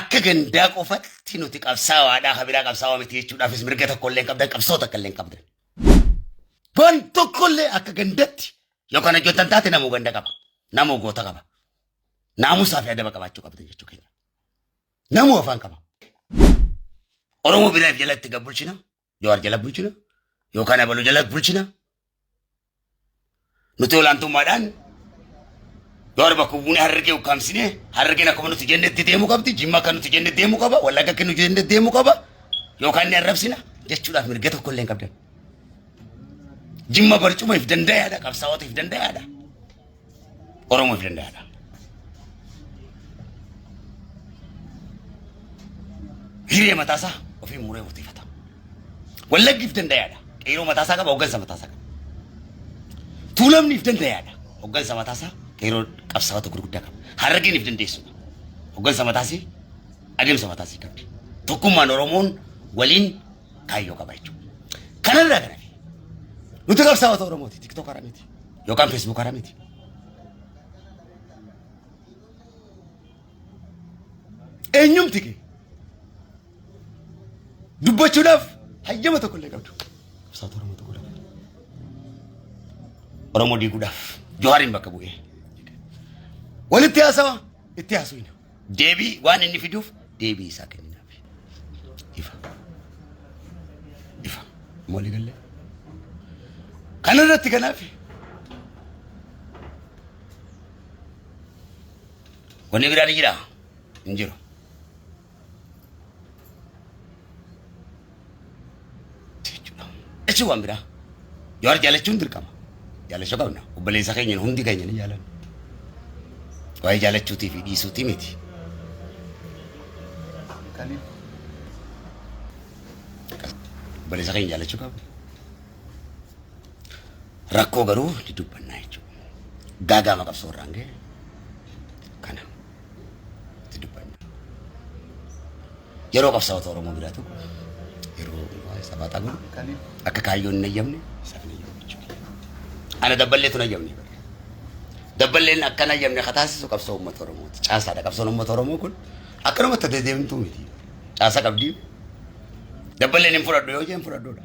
Akka gandaa qofatti nuti qabsaawaadhaa ka biraa qabsaawaa miti jechuudhaafis mirga tokko illee hin qabdan, qabsoo takka illee hin qabdan. Waan tokkollee akka gandatti yookaan hojjetan taate namuu ganda qaba. Namuu goota qaba. Naamusaa fi adaba qabaachuu qabdan jechuu keenya. Namuu afaan qaba. Oromoo biraaf jalatti gad bulchina, Jawaar jala bulchina, yookaan abaluu jala bulchina. Nuti olaantummaadhaan Jawaar bakka buunee Harargee ukkaamsinee Harargeen akkuma nuti jennetti deemuu qabdi, Jimma akka nuti jennetti deemuu qaba, Wallagga akka nuti jennetti deemuu qaba, yookaan ni arrabsina jechuudhaaf mirga tokko illee hin qabdan. Jimma barcuma if danda'aadha, qabsaa'ota if danda'aadha. Oromoo if danda'aadha. Hiree mataasaa ofiin muree murteeffata. Wallaggi if danda'aadha. Qeeroo mataasaa qaba, hooggansa mataasaa qaba. Tuulamni if danda'aadha. Hooggansa mataasaa qeeroo qabsaa'ota gurguddaa qaba. Harargeen if dandeessudha. Hooggansa mataasii adeemsa mataasii qabdi. Tokkummaan Oromoon waliin kaayyoo qaba jechuudha. Kanarraa kan hafe nuti qabsaa'ota Oromooti. Tiktookaraa miti yookaan Feesbuukaraa miti. Eenyumti kee dubbachuudhaaf hayyama tokko illee qabdu. Qabsaa'ota Oromoo tokko dhaaf. Oromoo diiguudhaaf Jawaariin bakka bu'ee. Walitti haasawa itti haasofna. Deebii waan inni fiduuf deebii isaa kenninaaf. Ifa. Ifa. Walii gallee. Kana irratti kanaaf wanni biraan ni jiraa? Hin jiru. Jechuudha. Jechuun waan biraa. Jawaar jaalachuun dirqama. Jaalachuu qabna. Obboleessa keenya hundi keenya ni jaalanna. Waa'ee jaalachuutii fi dhiisuutii miti. Obboleessa keenya jaalachuu qabna. Rakkoo garuu ni dubbannaa jechuudha. Gaagaama qabsoo irraan ga'e kana itti dubbanna. Yeroo qabsaa'ota Oromoo biraa tokko yeroo waa'ee sabaataa godhu akka kaayyoon hin ayyamne isaaf hin ayyamne jechuudha. Ana dabballeetu hin ayyamne bara. Dabballeen akka hin ayyamne ka taasisu qabsoo uummata Oromooti. Caasaadha qabsoon uummata Oromoo kun akkanumatti deddeemtuu miti. Caasa qabdi. Dabballeen hin fudhadhu yoo jee hin fudhadhuudha.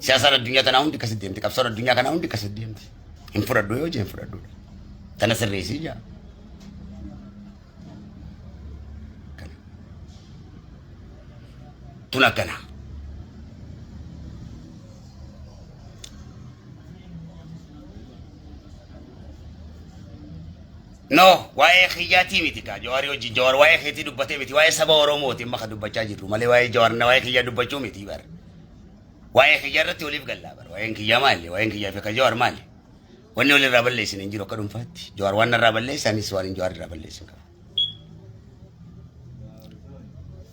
Siyaasaan addunyaa tanaa hundi akkasitti deemti. Qabsoon addunyaa kanaa hundi akkasitti deemti. Hin fudhadhu yoo jee hin fudhadhuudha. Tana sirreessii jaa. Kana. Tun akkana. No, waa'ee kiyyaatii miti kaa Jawaarii wajjin Jawaar waa'ee keetii dubbatee miti waa'ee saba Oromooti amma ka dubbachaa jirru malee waa'ee Jawaar na waa'ee kiyyaa dubbachuu miti bara. Waa'ee kiyyaa irratti waliif gallaa bara. Waa'een kiyyaa maali? Waa'een kiyyaa fi ka Jawaar maali? Wanni wal irraa balleessin hin jiru akka dhuunfaatti. Jawaar waan narraa balleesse anis waan hin Jawaar irraa balleessin qabu.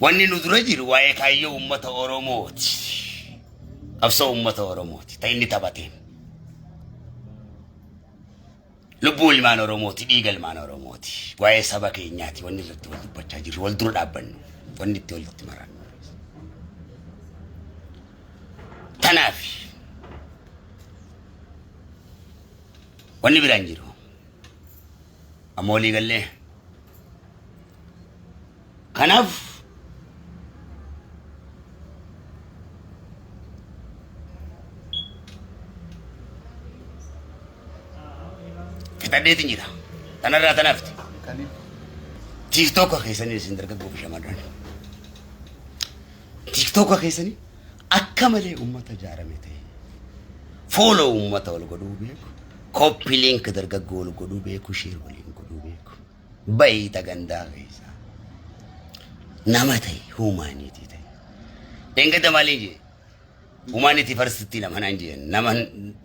Wanni nu dura jiru waa'ee kaayyoo uummata Oromooti. Qabsoo uummata Oromooti. Ta inni taphateen. Lubbuu ilmaan Oromooti, dhiiga ilmaan Oromooti. Waa'ee saba keenyaati wanni irratti wal dubbachaa jirru, wal dura dhaabbannu, wanni itti walitti marannu. Tanaaf wanni biraan jiru. Amma walii gallee. Kanaaf fixadheetin jira. Tanarraa tanaafti. Tiiktooka keessanii isin dargaggoo fi shamarran. Tiiktooka keessanii akka malee uummata ijaarame ta'e. Follow uummata wal godhuu beeku. Copy link dargaggoo wal godhuu beeku. Share waliin godhuu beeku. Bayita gandaa keessaa. Nama ta'e humaaniitii ta'e. Dheengadda maaliin jee? Humaaniitii farsitti nama naan jee nama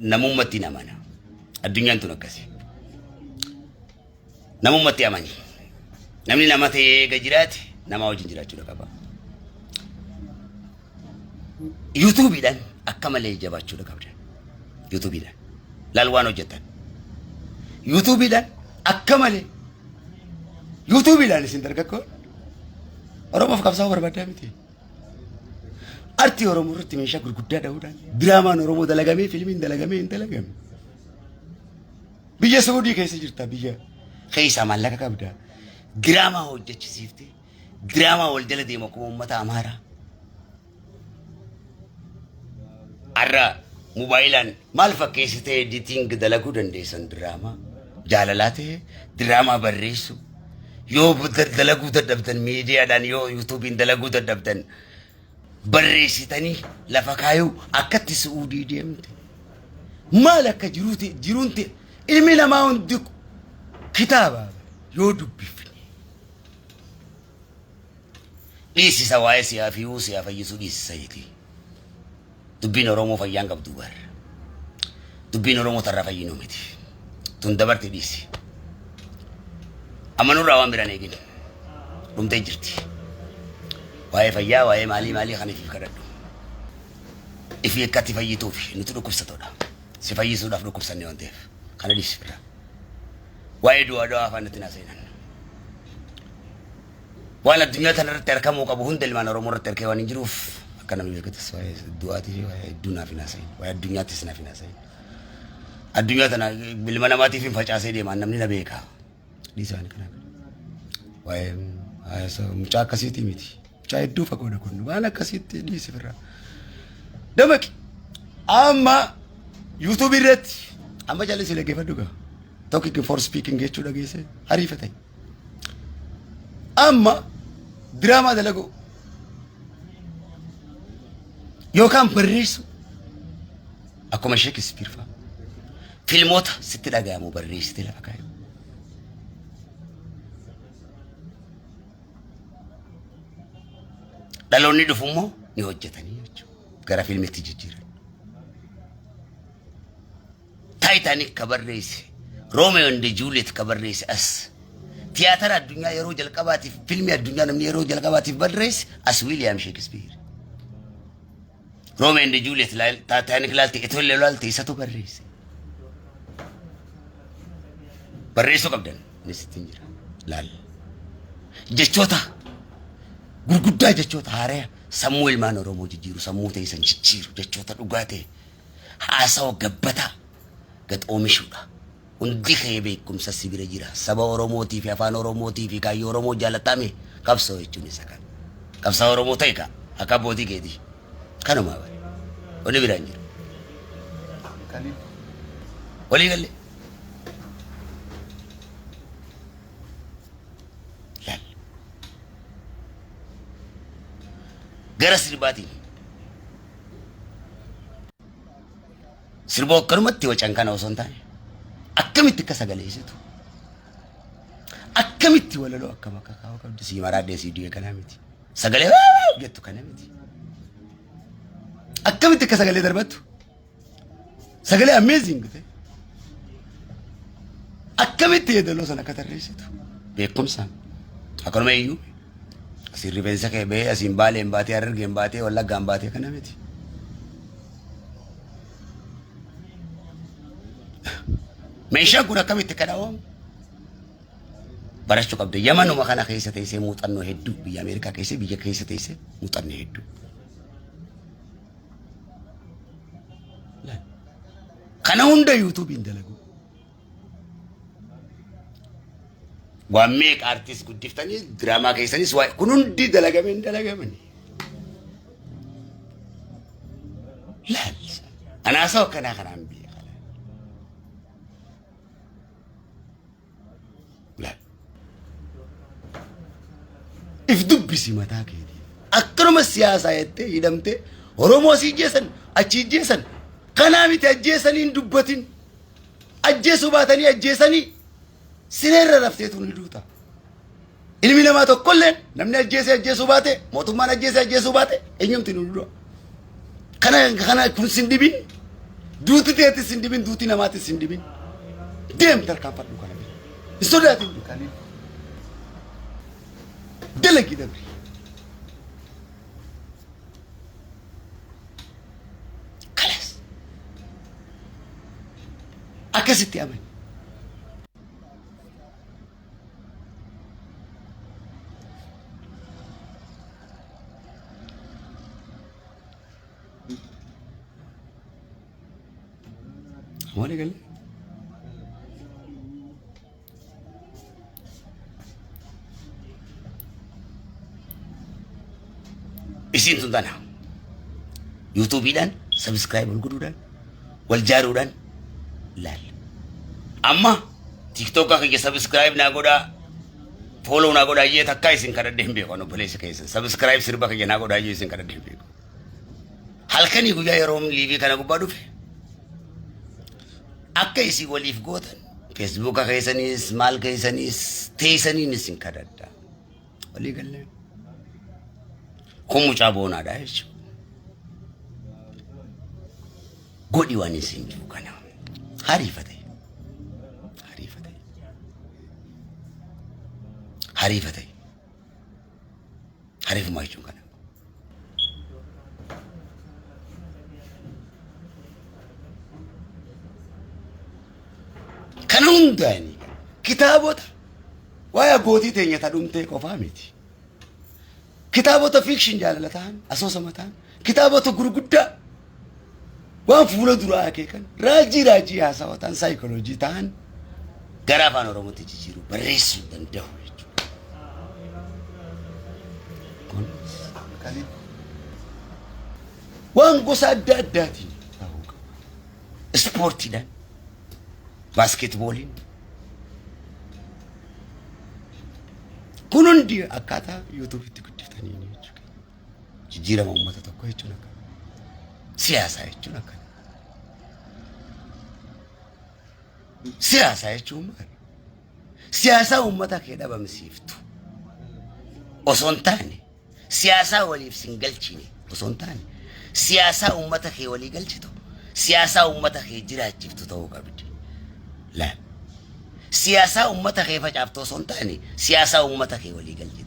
namummatti namana. Addunyaan tun akkasi. Namummatti amani. Namni nama ta'ee eega jiraate nama wajjin jiraachuu qaba. Yuutuubiidhaan akka malee jabaachuudha qabda. Yuutuubiidhaan. Laal waan hojjettan. Yuutuubiidhaan akka malee. Yuutuubiidhaan isin dargaggoo Oromoof qabsaa'uu barbaaddaa miti. Artii Oromoo irratti meeshaa gurguddaa dha'uudhaan diraamaan Oromoo dalagamee fiilmiin dalagamee hin dalagamne. Biyya Saudii keessa jirta biyya keessaa maallaqa qabda. Diraamaa hojjechisiiftee. Diraamaa wal jala deemu akkuma uummata Amaaraa. Har'a mobaayilaan maal fakkeessitee editing dalaguu dandeessan diraamaa jaalalaa ta'e diraamaa barreessu yoo dalaguu dadhabdan miidiyaadhaan yoo yuutuubiin dalaguu dadhabdan barreessitanii lafa kaayuu akkatti su'uudii deemte maal akka jiruuti jiruun ta'e ilmi namaa hundi kitaaba yoo dubbifne dhiisisa waa'ee siyaa fi siyaa fayyisuu dhiisisa jeeti. Dubbiin Oromoo fayyaan qabdu bar. Dubbiin Oromoo tarraa fayyinuu miti. Tun dabarte dhiisi. Amma nurraa waan biraan eegin. Dhumtee jirti. Waa'ee fayyaa waa'ee maalii maalii kan ifiif kadhadhu. Ifii akkatti fayyituuf nuti dhukkubsatoodha. Si fayyisuudhaaf dhukkubsanne waan ta'eef. Kana dhiisi firraa. Waa'ee du'aa du'aa afaan natti naa seenan. Waan addunyaa tana irratti argamuu qabu hunda ilmaan Oromoo irratti argee waan hin jiruuf akka namni beekutis waa'ee du'aatii fi waa'ee hedduu naaf hin haasa'in. Waa'ee addunyaattis naaf hin haasa'in. Addunyaa tana ilma namaatiif hin facaasee deemaan namni na beeka. Dhiisa waan kana. Waa'ee mucaa akkasiitii miti. Mucaa hedduu fagoodha kun waan akkasiitti dhiisi firraa. Damaqi amma yuutuubii irratti amma jallisii dhaggeeffadhu gaa. Talking for speaking jechuu dhageesse ariifate. Amma diraamaa dalaguu yookaan barreessu akkuma Sheekispiir fa'a. Filmoota sitti dhaga'amu barreessitee lafa kaayu. Dhaloonni dhufu immoo ni hojjetanii jechuudha. Gara fiilmitti jijjiiran. Titanic ka barreesse, Romeo and Juliet ka barreesse as. Tiyaatara addunyaa yeroo jalqabaatiif, fiilmii addunyaa namni yeroo jalqabaatiif barreesse as William Shakespeare. Romeo and Juliet, Titanic laalte, Othello laalte isatu barreesse. Barreessuu qabdan innis ittiin jira. Laal. Jechoota gurguddaa jechoota haaraa sammuu ilmaan Oromoo jijjiiru, sammuu teessan jijjiiru, jechoota dhugaa ta'e haasawa gabbataa gad oomishuudha. Hundi kee beekumsa si bira jira. Saba Oromootii fi afaan Oromootii fi kaayyoo Oromoo jaalatame qabsoo jechuun isa kana. Qabsaa Oromoo ta'e kaa akka abbootii keetii. Kanuma bare. Wanni biraan jiru. Walii galee. Laal. Gara sirbaatiin. Sirba akkanumatti wacan kana osoo hin taane akkamitti akka sagaleessitu akkamitti walaloo akkam akka kaa'uu qabdu sii maraadhee sii du'e kana miti sagalee jettu kana miti akkamitti akka sagalee darbattu sagalee amazing ta'e akkamitti yeedaloo sana akka tarreessitu beekumsaan akkanuma iyyuu asiin rifeensa kee bahee asiin baaleen baatee harargeen baatee wallaggaan baatee kana miti. Meeshaan kun akkamitti akka dhawamu barachuu qabda. Yamanuma kana keessa teessee muuxannoo hedduu biyya Ameerikaa keessa biyya keessa teessee muuxannoo hedduu. Kana hunda yuutuubiin dalagu. Waan meeqa artiist guddiftanii diraamaa keessanis waa kun hundi dalagamee hin dalagamani. Laal. Anaasaw akkanaa kanaan biyya kana. Laal. If dubbisi mataa keetii. Akkanuma siyaasaa jettee hidhamtee Oromoo asii ijjeessan achi ijjeessan kanaa miti ajjeesanii hin dubbatin. Ajjeesuu baatanii ajjeesanii sireerra rafteetu ni duuta. Ilmi namaa tokkolleen namni ajjeesee ajjeesuu baate mootummaan ajjeesee ajjeesuu baate eenyumti nu du'a. Kana kana kun sin dhibin duuti teetis sin dhibin duuti namaatis sin dhibin. Deem tarkaanfadhu kana bira. Hin sodaatin. Dalagi dabri. Kalas. Akkasitti amani. Walii galee. Isiin tun tana. Yuutuubiidhaan subscribe wal godhuudhaan wal jaaruudhaan laal. Amma tiiktookaa kiyya subscribe naa godhaa follow naa godhaa jee takkaa isin kadhadhee hin beeku an obboleessa keessan subscribe sirba kiyya naa godhaa jee isin kadhadhee hin beeku. Halkanii guyyaa yeroo liivii kana gubbaa dhufe akka isin waliif gootan feesbuuka keessaniis maal keessaniis teessaniin isin kadhadha. Walii gallee. Kun mucaa boonaadha jechuudha. Godhi waan isin jiru kana. Hariifate. Hariifate. Hariifate. Hariifumaa jechuun kana. Kana hundaani kitaabota waa'ee abbootii teenya ta dhumtee qofaa miti. Kitaabota fiction jaalala ta'an, asoosama ta'an, kitaabota gurguddaa waan fuula duraa akeekan, raajii raajii haasawa ta'an, saayikoloojii ta'an gara afaan Oromootti jijjiiruu barreessuu danda'u jechuudha. Kun waan gosa adda addaatiin ta'uu qaba. Ispoortiidhaan, baaskeetbooliin, kun hundi akkaataa yuutuubitti guddiftanii jechuudha. Jijjiirama uummata tokko jechuun akkana. Siyaasaa jechuun akkana. Siyaasaa jechuun maali? Siyaasaa uummata kee dhabamsiiftu osoo hin taane siyaasaa waliif sin galchine osoo hin taane siyaasaa uummata kee walii galchitu siyaasaa uummata kee jiraachiftu ta'uu qabdi. Laal. Siyaasaa uummata kee facaaftu osoo hin taane siyaasaa uummata kee walii galchitu.